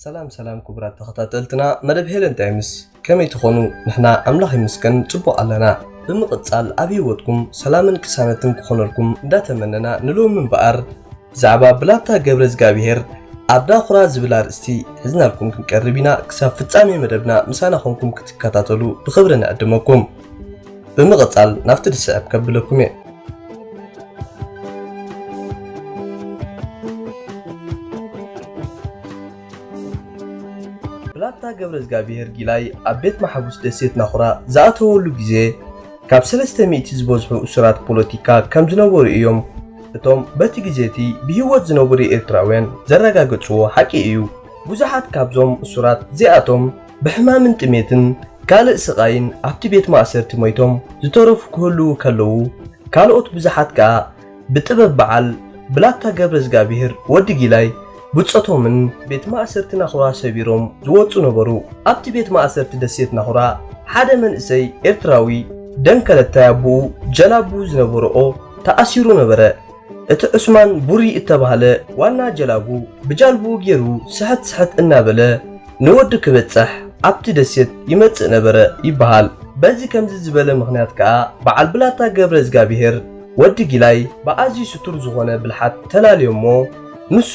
ሰላም ሰላም ክቡራት ተኸታተልትና መደብ ሄለን ታይምስ፣ ከመይ ትኾኑ? ንሕና ኣምላኽ ይመስገን ጽቡቕ ኣለና። ብምቕጻል ኣብ ህይወትኩም ሰላምን ቅሳነትን ክኾነልኩም እንዳተመነና፣ ንሎሚ እምበኣር ብዛዕባ ብላታ ገብረ እግዚኣብሔር ኣብ ዳኹራ ዝብል ኣርእስቲ ሒዝናልኩም ክንቀርብ ኢና። ክሳብ ፍጻሜ መደብና ምሳና ኮንኩም ክትከታተሉ ብኽብሪ ንዕድመኩም። ብምቕጻል ናብቲ ዝስዕብ ከብለኩም እየ። ብላታ ገብረ እግዚኣብሔር ጊላይ ኣብ ቤት ማሕቡስ ደሴት ናኹራ ዝኣተወሉ ግዜ፣ ካብ ሰለስተ ሚእቲ ዝበዝሑ እሱራት ፖለቲካ ከም ዝነበሩ እዮም እቶም በቲ ግዜ እቲ ብህይወት ዝነበሩ ኤርትራውያን ዘረጋገጽዎ ሓቂ እዩ። ብዙሓት ካብዞም እሱራት እዚኣቶም ብሕማምን ጥሜትን ካልእ ስቓይን ኣብቲ ቤት ማእሰርቲ ሞይቶም ዝተረፉ ክህልዉ ከለዉ፣ ካልኦት ብዙሓት ከኣ ብጥበብ በዓል ብላታ ገብረ እግዚኣብሔር ወዲ ጊላይ ብጾቶምን ቤት ማእሰርቲ ናኹራ ሰቢሮም ዝወጹ ነበሩ። ኣብቲ ቤት ማእሰርቲ ደሴት ናኹራ ሓደ መንእሰይ ኤርትራዊ ደንከለታይ ኣቦኡ ጀላቡ ዝነበረኦ ተኣሲሩ ነበረ። እቲ ዑስማን ቡሪ እተባህለ ዋና ጀላቡ ብጃልቡ ገይሩ ስሕት ስሕት እናበለ ንወዲ ክበጽሕ ኣብቲ ደሴት ይመጽእ ነበረ ይበሃል። በዚ ከምዚ ዝበለ ምኽንያት ከኣ በዓል ብላታ ገብረ እግዚኣብሔር ወዲ ጊላይ ብኣዝዩ ስቱር ዝኾነ ብልሓት ተላልዮሞ፣ ንሱ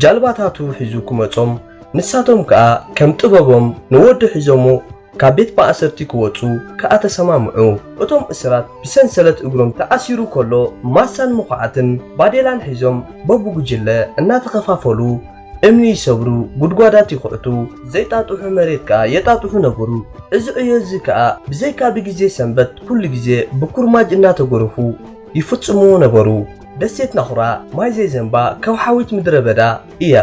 ጃልባታቱ ሒዙ ክመጾም፣ ንሳቶም ከኣ ከም ጥበቦም ንወዲ ሒዞሞ ካብ ቤት ማእሰርቲ ክወጹ ከኣ ተሰማምዑ። እቶም እስራት ብሰንሰለት እግሮም ተኣሲሩ ከሎ ማሳን መኹዓትን ባዴላን ሒዞም በብጉጅለ እናተኸፋፈሉ እምኒ ይሰብሩ፣ ጉድጓዳት ይኹዕቱ፣ ዘይጣጥሑ መሬት ከኣ የጣጥሑ ነበሩ። እዚ ዕዮ እዚ ከኣ ብዘይካ ብግዜ ሰንበት ኩሉ ግዜ ብኩርማጅ እናተገረፉ ይፍጽምዎ ነበሩ። ደሴት ናኹራ ማይ ዘይዘንባ ከውሓዊት ምድረ በዳ እያ።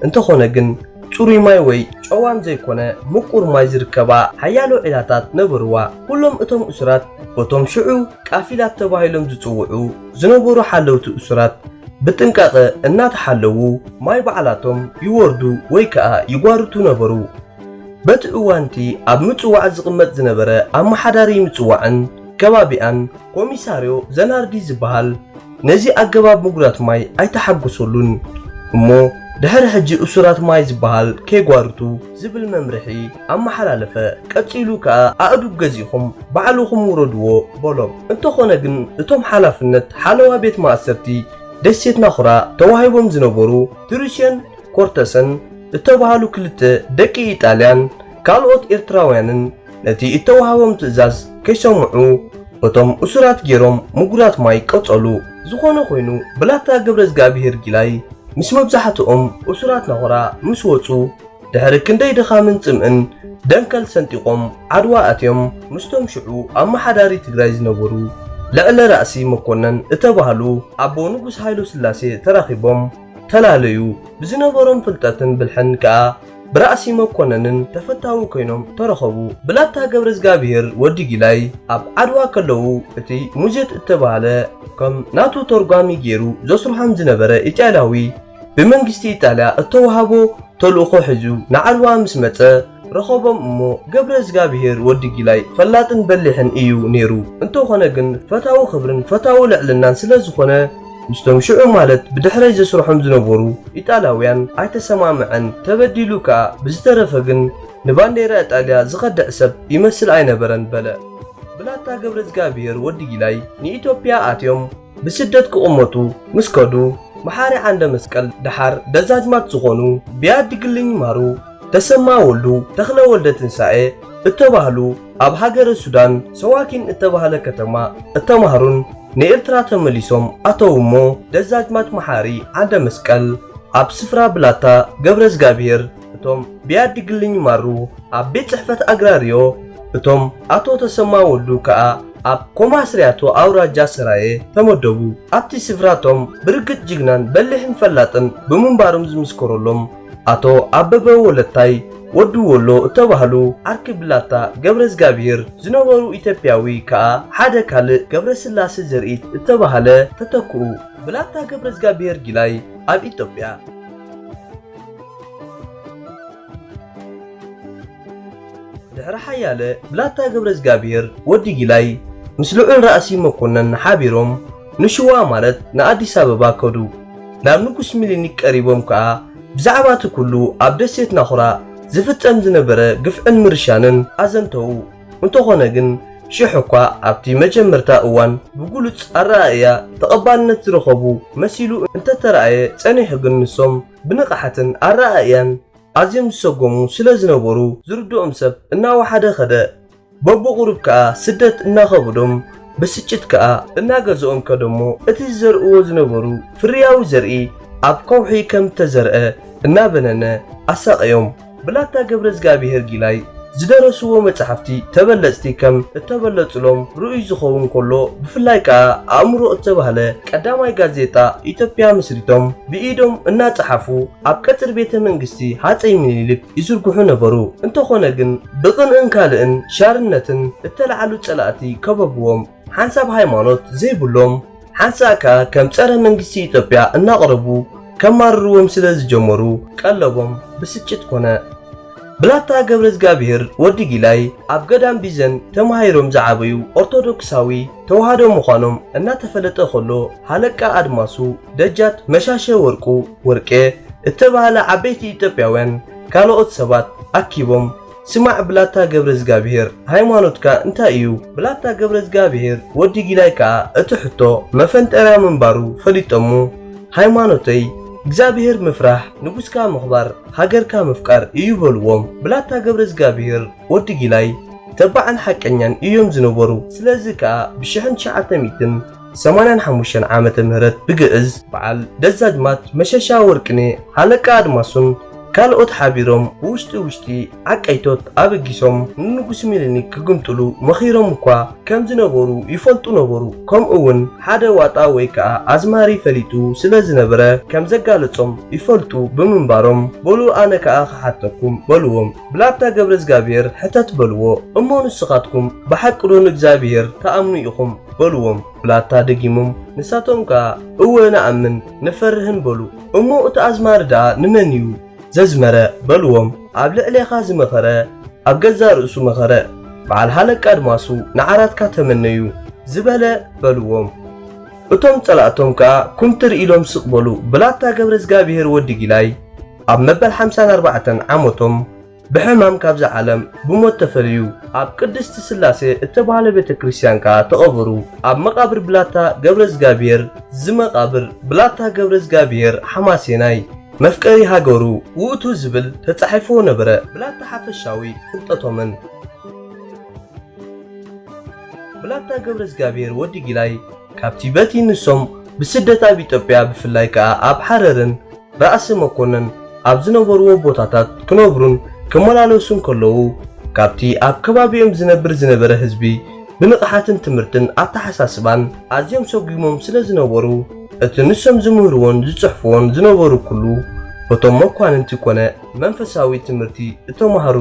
እንተኾነ ግን ጽሩይ ማይ ወይ ጨዋም ዘይኮነ ምቁር ማይ ዝርከባ ሓያሎ ዒላታት ነበርዋ። ኩሎም እቶም እሱራት በቶም ሽዑ ቃፊላት ተባሂሎም ዝጽውዑ ዝነበሩ ሓለውቲ እሱራት ብጥንቃቐ እናተሓለዉ ማይ ባዕላቶም ይወርዱ ወይ ከኣ ይጓርቱ ነበሩ። በቲ እዋንቲ ኣብ ምጽዋዕ ዝቕመጥ ዝነበረ ኣመሓዳሪ ምጽዋዕን ከባቢኣን ኮሚሳርዮ ዘናርዲ ዝበሃል ነዚ ኣገባብ ምጉራት ማይ ኣይተሓጎሰሉን እሞ ድሕሪ ሕጂ እሱራት ማይ ዝበሃል ከይጓርቱ ዝብል መምርሒ ኣመሓላለፈ። ቀጺሉ ከኣ ኣእዱግ ገዚእኹም ባዕልኹም ውረድዎ በሎም። እንተኾነ ግን እቶም ሓላፍነት ሓለዋ ቤት ማእሰርቲ ደሴት ናኹራ ተዋሂቦም ዝነበሩ ትሩስዮን ኮርተሰን እተባህሉ ክልተ ደቂ ኢጣልያን ካልኦት ኤርትራውያንን ነቲ እተዋህቦም ትእዛዝ ከይሰምዑ በቶም እሱራት ገይሮም ምጉራት ማይ ቀጸሉ። ዝኾነ ኮይኑ ብላታ ገብረ እግዚኣብሔር ጊላይ ምስ መብዛሕትኦም እሱራት ናኹራ ምስ ወጹ ድሕሪ ክንደይ ድኻምን ጽምእን ደንከል ሰንጢቖም ዓድዋ ኣትዮም ምስቶም ሽዑ ኣመሓዳሪ ትግራይ ዝነበሩ ልዕለ ራእሲ መኮነን እተባህሉ ኣቦ ንጉስ ሃይለ ስላሴ ተራኺቦም ተላለዩ። ብዝነበሮም ፍልጠትን ብልሕን ከኣ ብራእሲ መኮነንን ተፈታዊ ኮይኖም ተረኸቡ። ብላታ ገብረ እግዚኣብሔር ወዲ ጊላይ ኣብ ዓድዋ ከለዉ እቲ ሙጀት እተባህለ ከም ናቱ ተርጓሚ ገይሩ ዘስርሖም ዝነበረ ኢጣልያዊ ብመንግስቲ ኢጣልያ እተዋህቦ ተልእኾ ሒዙ ንዓድዋ ምስ መጸ ረኸቦም እሞ ገብረ እግዚኣብሔር ወዲ ጊላይ ፈላጥን በሊሕን እዩ ነይሩ። እንተኾነ ግን ፈታዊ ክብርን ፈታዊ ልዕልናን ስለ ዝኾነ ምስቶም ሽዑ ማለት ብድሕረይ ዘስርሖም ዝነበሩ ኢጣልያውያን ኣይተሰማምዐን። ተበዲሉ ከኣ ብዝተረፈ ግን ንባንዴራ ኢጣልያ ዝኸድዕ ሰብ ይመስል ኣይነበረን በለ። ብላታ ገብረ እግዚኣብሔር ወዲ ጊላይ ንኢትዮጵያ ኣትዮም ብስደት ክቕመጡ ምስ ከዱ፣ መሓሪ ዓንደ መስቀል ደሓር ደጃዝማት ዝኾኑ ቢያዲ ግልኝ ማሩ ተሰማ ወልዱ ተኽለ ወልደ ትንሳኤ እተባህሉ ኣብ ሃገረ ሱዳን ሰዋኪን እተባህለ ከተማ እተማህሩን ንኤርትራ ተመሊሶም ኣተዉ እሞ፣ ደጃዝማት መሓሪ ዓንደ መስቀል ኣብ ስፍራ ብላታ ገብረ እግዚኣብሔር፣ እቶም ቢያዲ ግልኝ ማሩ ኣብ ቤት ጽሕፈት ኣግራርዮ፣ እቶም ኣቶ ተሰማ ወልዱ ከኣ ኣብ ኮማስርያቶ ኣውራጃ ሰራየ ተመደቡ። ኣብቲ ስፍራ እቶም ብርግጽ ጅግናን በሊሕን ፈላጥን ብምንባሮም ዝምስከረሎም ኣቶ ኣበበ ወለታይ ወዲ ወሎ እተባህሉ ዓርኪ ብላታ ገብረ እግዚኣብሔር ዝነበሩ ኢትዮጵያዊ ከኣ ሓደ ካልእ ገብረ ስላሴ ዘርኢት እተባህለ ተተክኡ። ብላታ ገብረ እግዚኣብሔር ጊላይ ኣብ ኢትዮጵያ። ድሕሪ ሓያለ ብላታ ገብረ እግዚኣብሔር ወዲ ጊላይ ምስ ልዑል ራእሲ መኮነን ሓቢሮም ንሽዋ ማለት ንኣዲስ ኣበባ ከዱ። ናብ ንጉስ ሚሊኒክ ቀሪቦም ከኣ ብዛዕባ እቲ ኩሉ ኣብ ደሴት ናኹራ ዝፍጸም ዝነበረ ግፍዕን ምርሻንን ኣዘንተዉ። እንተኾነ ግን፣ ሽሕ እኳ ኣብቲ መጀመርታ እዋን ብግሉጽ ኣረኣእያ ተቐባልነት ዝረኸቡ መሲሉ እንተተራእየ ጸኒሑ፣ ግን ንሶም ብንቕሓትን ኣረኣእያን ኣዝዮም ዝሰጎሙ ስለ ዝነበሩ፣ ዝርድኦም ሰብ እናወሓደ ኸደ። በብቑሩብ ከኣ ስደት እናኸበዶም፣ ብስጭት ከኣ እናገዝኦም ከደሞ፣ እቲ ዝዘርእዎ ዝነበሩ ፍርያዊ ዘርኢ ኣብ ከውሒ ከም እተዘርአ እናበነነ ኣሳቐዮም። ብላታ ገብረዝጋብሄር ጊላይ ዝደረስዎ መጻሕፍቲ ተበለጽቲ ከም እተበለጹሎም ርኡይ ዝኸውን ከሎ፣ ብፍላይ ከኣ ኣእምሮ እተባህለ ቀዳማይ ጋዜጣ ኢትዮጵያ መስሪቶም ብኢዶም እናጸሓፉ ኣብ ቀጽሪ ቤተ መንግስቲ ሃጸይ ምኒልክ ይዝርግሑ ነበሩ። እንተኾነ ግን ብቕንእን ካልእን ሻርነትን እተላዕሉ ጸላእቲ ከበብዎም፣ ሓንሳብ ሃይማኖት ዘይብሎም፣ ሓንሳእ ከኣ ከም ጸረ መንግስቲ ኢትዮጵያ እናቕረቡ ከማርርዎም ስለ ዝጀመሩ፣ ቀለቦም ብስጭት ኮነ። ብላታ ገብረዝጋብሄር ወዲ ጊላይ ኣብ ገዳም ቢዘን ተማሂሮም ዝዓበዩ ኦርቶዶክሳዊ ተዋህዶ ምዃኖም እናተፈለጠ ከሎ፣ ሃለቃ ኣድማሱ ደጃት መሻሸ ወርቁ፣ ወርቄ፣ እተባህለ ዓበይቲ ኢትዮጵያውያን ካልኦት ሰባት ኣኪቦም፣ ስማዕ ብላታ ገብረዝጋብሄር፣ ሃይማኖትካ እንታይ እዩ? ብላታ ገብረዝጋብሄር ወዲ ጊላይ ከኣ እቲ ሕቶ መፈንጠርያ ምንባሩ ፈሊጦሙ፣ ሃይማኖተይ እግዚኣብሄር ምፍራሕ፣ ንጉስካ ምኽባር፣ ሃገርካ ምፍቃር እዩ በልዎም። ብላታ ገብረዝጋብሄር ወዲ ጊላይ ተባዕን ሓቀኛን እዮም ዝነበሩ። ስለዚ ከኣ ብሽሕን ትሽዓተ ሚእትን ሰማንያን ሓሙሽተን ዓመተ ምህረት ብግእዝ በዓል ደጃዝማት መሸሻ ወርቅኔ፣ ሃለቃ ኣድማሱን ካልኦት ሓቢሮም ብውሽጢ ውሽጢ ዓቀይቶት ኣበጊሶም ንንጉስ ሚኒሊክ ክግምጥሉ መኺሮም እኳ ከም ዝነበሩ ይፈልጡ ነበሩ። ከምኡ እውን ሓደ ዋጣ ወይ ከኣ ኣዝማሪ ፈሊጡ ስለ ዝነበረ ከም ዘጋለጾም ይፈልጡ ብምንባሮም፣ በሉ ኣነ ከኣ ክሓተኩም በልዎም። ብላታ ገብረዝጋብሄር ሕተት በልዎ። እሞ ንስኻትኩም ብሓቂ ዶ ንእግዚኣብሄር ትኣምኑ ኢኹም? በልዎም። ብላታ ደጊሞም ንሳቶም ከኣ እወ ንኣምን ንፈርህን በሉ። እሞ እቲ ኣዝማሪ ደኣ ንመን እዩ ዘዝመረ? በልዎም። ኣብ ልዕሌኻ ዝመኸረ ኣብ ገዛእ ርእሱ መኸረ። በዓል ሃለቃ ኣድማሱ ንዓራትካ ተመነዩ ዝበለ በልዎም። እቶም ጸላእቶም ከኣ ኩምትር ኢሎም ስቕ በሉ። ብላታ ገብረዝጋብሄር ወዲ ጊላይ ኣብ መበል ሓምሳን ኣርባዕተን ዓመቶም ብሕማም ካብዛ ዓለም ብሞት ተፈልዩ። ኣብ ቅድስቲ ስላሴ እተባህለ ቤተ ክርስቲያን ከኣ ተቐበሩ። ኣብ መቓብር ብላታ ገብረዝጋብሄር ዝመቓብር ብላታ ገብረዝጋብሄር ሓማሴናይ መፍቀሪ ሃገሩ ውእቱ ዝብል ተጻሒፍዎ ነበረ። ብላታ ሓፈሻዊ ፍልጠቶምን ብላታ ገብረዝጋብሄር ወዲ ጊላይ ካብቲ በቲ ንሶም ብስደት ኣብ ኢትዮጵያ ብፍላይ ከኣ ኣብ ሓረርን ራእሲ መኮነን ኣብ ዝነበርዎ ቦታታት ክነብሩን ክመላለሱን ከለዉ፣ ካብቲ ኣብ ከባቢኦም ዝነብር ዝነበረ ህዝቢ ብንቕሓትን ትምህርትን ኣተሓሳስባን ኣዝዮም ሰጒሞም ስለ ዝነበሩ፣ እቲ ንሶም ዝምህርዎን ዝጽሕፍዎን ዝነበሩ ኩሉ በቶም መኳንንቲ ኮነ መንፈሳዊ ትምህርቲ እተማህሩ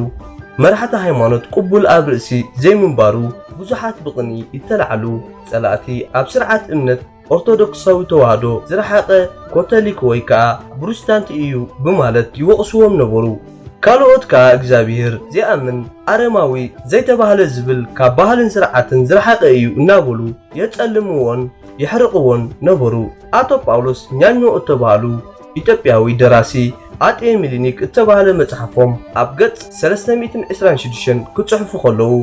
መራሕቲ ሃይማኖት ቅቡል ኣብ ርእሲ ዘይምንባሩ፣ ብዙሓት ብቕንኢ ይተላዕሉ። ጸላእቲ ኣብ ስርዓት እምነት ኦርቶዶክሳዊ ተዋህዶ ዝረሓቐ ኮቶሊክ ወይ ከኣ ፕሮቴስታንት እዩ ብማለት ይወቕስዎም ነበሩ። ካልኦት ከኣ እግዚኣብሄር ዘይኣምን ኣረማዊ ዘይተባህለ ዝብል ካብ ባህልን ስርዓትን ዝረሓቐ እዩ እናበሉ የጸልምዎን የሕርቕዎን ነበሩ። ኣቶ ጳውሎስ ኛኞ እተባህሉ ኢትዮጵያዊ ደራሲ ኣጤ ሚሊኒክ እተባህለ መጽሓፎም ኣብ ገጽ ሰለስተ ሚእትን ዕስራን ሽዱሽተን ክጽሕፉ ከለዉ፣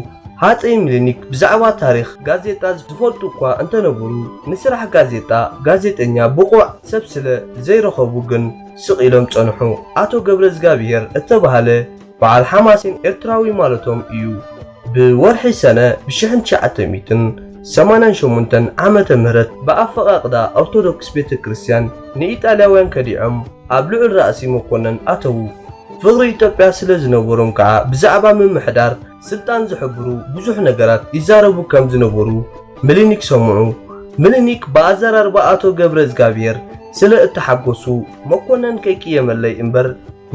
ሃጸይ ሚሊኒክ ብዛዕባ ታሪኽ ጋዜጣ ዝፈልጡ እኳ እንተነበሩ፣ ንስራሕ ጋዜጣ ጋዜጠኛ ብቑዕ ሰብ ስለ ዘይረኸቡ ግን ስቕ ኢሎም ጸንሑ። ኣቶ ገብረዝጋብሄር እተባህለ በዓል ሓማሴን ኤርትራዊ ማለቶም እዩ። ብወርሒ ሰነ ብሽሕን ትሽዓተ ሚእትን ሰማንያን ሸሞንተን ዓመተ ምህረት ብኣፈቓቕዳ ኦርቶዶክስ ቤተ ክርስቲያን ንኢጣልያውያን ከዲዖም ኣብ ልዑል ራእሲ መኮነን ኣተዉ። ፍቕሪ ኢትዮጵያ ስለ ዝነበሮም ከኣ ብዛዕባ ምምሕዳር ስልጣን ዝሕብሩ ብዙሕ ነገራት ይዛረቡ ከም ዝነበሩ ምሊኒክ ሰምዑ። ምሊኒክ ብኣዘራርባ ኣቶ ገብረዝጋብሄር ስለ እተሓጎሱ መኮነን ከይቅየመለይ እምበር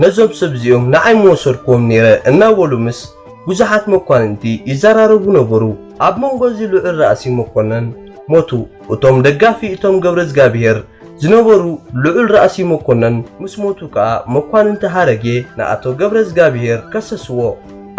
ነዞም ሰብ እዚኦም ንዓይ ምወሰድክዎም ነይረ እናበሉ ምስ ብዙሓት መኳንንቲ ይዘራረቡ ነበሩ። ኣብ መንጎ እዚ ልዑል ራእሲ መኮነን ሞቱ። እቶም ደጋፊ እቶም ገብረዝጋብሄር ዝነበሩ ልዑል ራእሲ መኮነን ምስ ሞቱ ከኣ መኳንንቲ ሃረጌ ንኣቶ ገብረዝጋብሄር ከሰስዎ።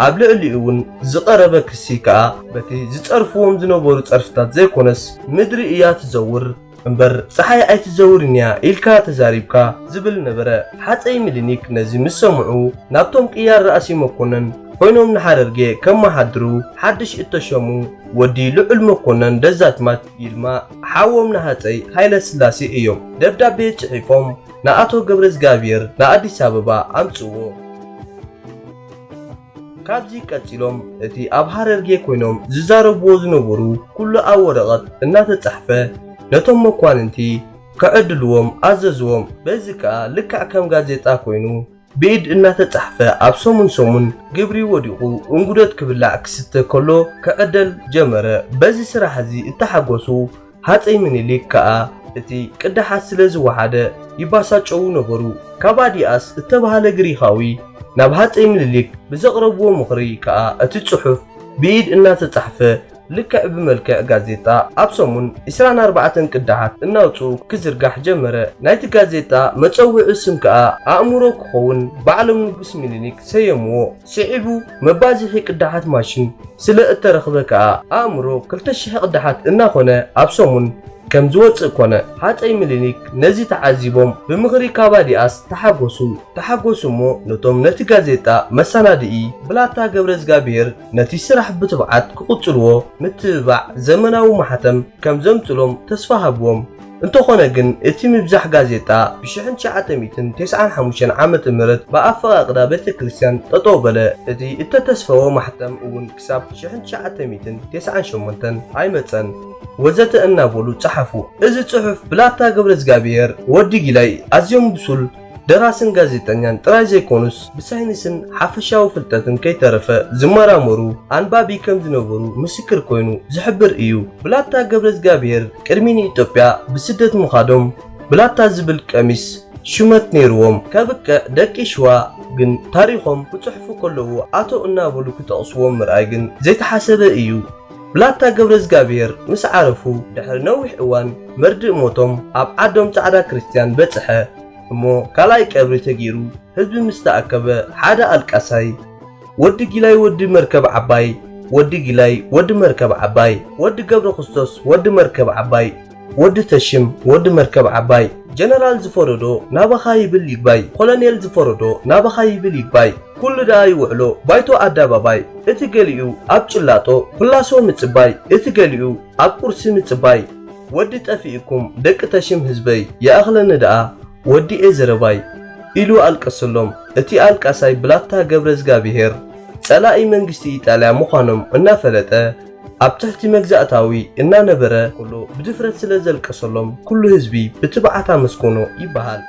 ኣብ ልዕሊኡ እውን ዝቐረበ ክሲ ከኣ በቲ ዝጸርፍዎም ዝነበሩ ጸርፍታት ዘይኮነስ ምድሪ እያ ትዘውር እምበር ጸሓይ ኣይትዘውርን እያ ኢልካ ተዛሪብካ ዝብል ነበረ። ሃጸይ ምኒልክ ነዚ ምስ ሰምዑ ናብቶም ቅያር ራእሲ መኮነን ኮይኖም ንሓረርጌ ከመሓድሩ ሓድሽ እተሸሙ ወዲ ልዑል መኮነን ደጃዝማች ይልማ ሓዎም ንሃጸይ ሃይለ ስላሴ እዮም ደብዳቤ ጽሒፎም ንኣቶ ገብረዝጋብሔር ንኣዲስ ኣበባ ኣምጽዎ። ካብዚ ቀጺሎም እቲ ኣብ ሃረርጌ ኮይኖም ዝዛረብዎ ዝነበሩ ኩሉ ኣብ ወረቐት እናተጻሕፈ ነቶም መኳንንቲ ከዕድልዎም ኣዘዝዎም። በዚ ከኣ ልክዕ ከም ጋዜጣ ኮይኑ ብኢድ እናተጻሕፈ ኣብ ሰሙን ሰሙን ግብሪ ወዲቑ እንጉደት ክብላዕ ክስተ ከሎ ክዕደል ጀመረ። በዚ ስራሕ እዚ እተሓጎሱ ሃጸይ ምኒልክ ከኣ እቲ ቅዳሓት ስለ ዝወሓደ ይባሳጨዉ ነበሩ። ካባዲኣስ እተባህለ ግሪኻዊ ናብ ሃጸይ ምኒልክ ብዘቕረብዎ ምኽሪ ከኣ እቲ ጽሑፍ ብኢድ እናተጻሕፈ ልክዕ ብመልክዕ ጋዜጣ ኣብ ሰሙን ዕስራን ኣርባዕተን ቅዳሓት እናውጽኡ ክዝርጋሕ ጀመረ። ናይቲ ጋዜጣ መጸውዒ ስም ከኣ ኣእምሮ ክኸውን ባዕሎም ንጉስ ምኒልክ ሰየምዎ። ስዒቡ መባዝሒ ቅዳሓት ማሽን ስለ እተረኽበ ከኣ ኣእምሮ ክልተ ሽሕ ቅዳሓት እናኾነ ኣብ ሰሙን ከም ዝወጽእ ኮነ። ሃጸይ ምኒልክ ነዚ ተዓዚቦም ብምኽሪ ካባዲኣስ ተሓጎሱ። ተሓጎሱ እሞ ነቶም ነቲ ጋዜጣ መሰናድኢ ብላታ ገብረዝጋብሔር ነቲ ስራሕ ብትብዓት ክቕጽልዎ ምትብባዕ ዘመናዊ ማሕተም ከም ዘምጽሎም ተስፋ ሃብዎም። እንተኾነ ግን እቲ ምብዛሕ ጋዜጣ ብ ሽሕን ትሽዓተ ሚእትን ተስዓን ሓሙሽተን ዓመተ ምህረት ብኣፈቓቕዳ ቤተ ክርስቲያን ጠጠው በለ። እቲ እተተስፈወ ማሕተም እውን ክሳብ ሽሕን ትሽዓተ ሚእትን ተስዓን ሸሞንተን ኣይመጸን። ወዘተ እናበሉ ጸሓፉ። እዚ ጽሑፍ ብላታ ገብረዝጋብሔር ወዲ ጊላይ ኣዝዮም ብሱል ደራስን ጋዜጠኛን ጥራይ ዘይኮኑስ ብሳይንስን ሓፈሻዊ ፍልጠትን ከይተረፈ ዝመራመሩ ኣንባቢ ከም ዝነበሩ ምስክር ኮይኑ ዝሕብር እዩ። ብላታ ገብረዝጋብሔር ቅድሚ ንኢትዮጵያ ብስደት ምኻዶም ብላታ ዝብል ቀሚስ ሽመት ነይርዎም። ከብቅዕ ደቂ ሽዋ ግን ታሪኾም ክጽሕፉ ከለዉ ኣቶ እናበሉ ክጠቕስዎም ምርኣይ ግን ዘይተሓሰበ እዩ። ብላታ ገብረዝጋብሔር ምስ ዓረፉ ድሕሪ ነዊሕ እዋን መርድእ ሞቶም ኣብ ዓዶም ጻዕዳ ክርስትያን በጽሐ። እሞ ካልኣይ ቀብሪ ተገይሩ ህዝቢ ምስ ተኣከበ ሓደ ኣልቃሳይ ወዲ ጊላይ ወዲ መርከብ ዓባይ፣ ወዲ ጊላይ ወዲ መርከብ ዓባይ፣ ወዲ ገብረ ክርስቶስ ወዲ መርከብ ዓባይ፣ ወዲ ተሽም ወዲ መርከብ ዓባይ፣ ጀነራል ዝፈረዶ ናባኻ ይብል ይግባይ፣ ኮሎኔል ዝፈረዶ ናባኻ ይብል ይግባይ፣ ኩሉ ደኣ ይውዕሎ ባይቶ ኣደባባይ፣ እቲ ገሊኡ ኣብ ጭላጦ ኩላሶ ምጽባይ፣ እቲ ገሊኡ ኣብ ቁርሲ ምጽባይ፣ ወዲ ጠፊእኩም ደቂ ተሽም ህዝበይ ይኣኽለኒ ደኣ ወዲኤ ዘረባይ ኢሉ ኣልቀሰሎም። እቲ ኣልቃሳይ ብላታ ገብረዝጋብሄር ጸላኢ መንግስቲ ኢጣልያ ምዃኖም እናፈለጠ ኣብ ትሕቲ መግዛእታዊ እናነበረ ኩሉ ብድፍረት ስለ ዘልቀሰሎም ኩሉ ህዝቢ ብትብዓት ኣመስገኖ ይበሃል።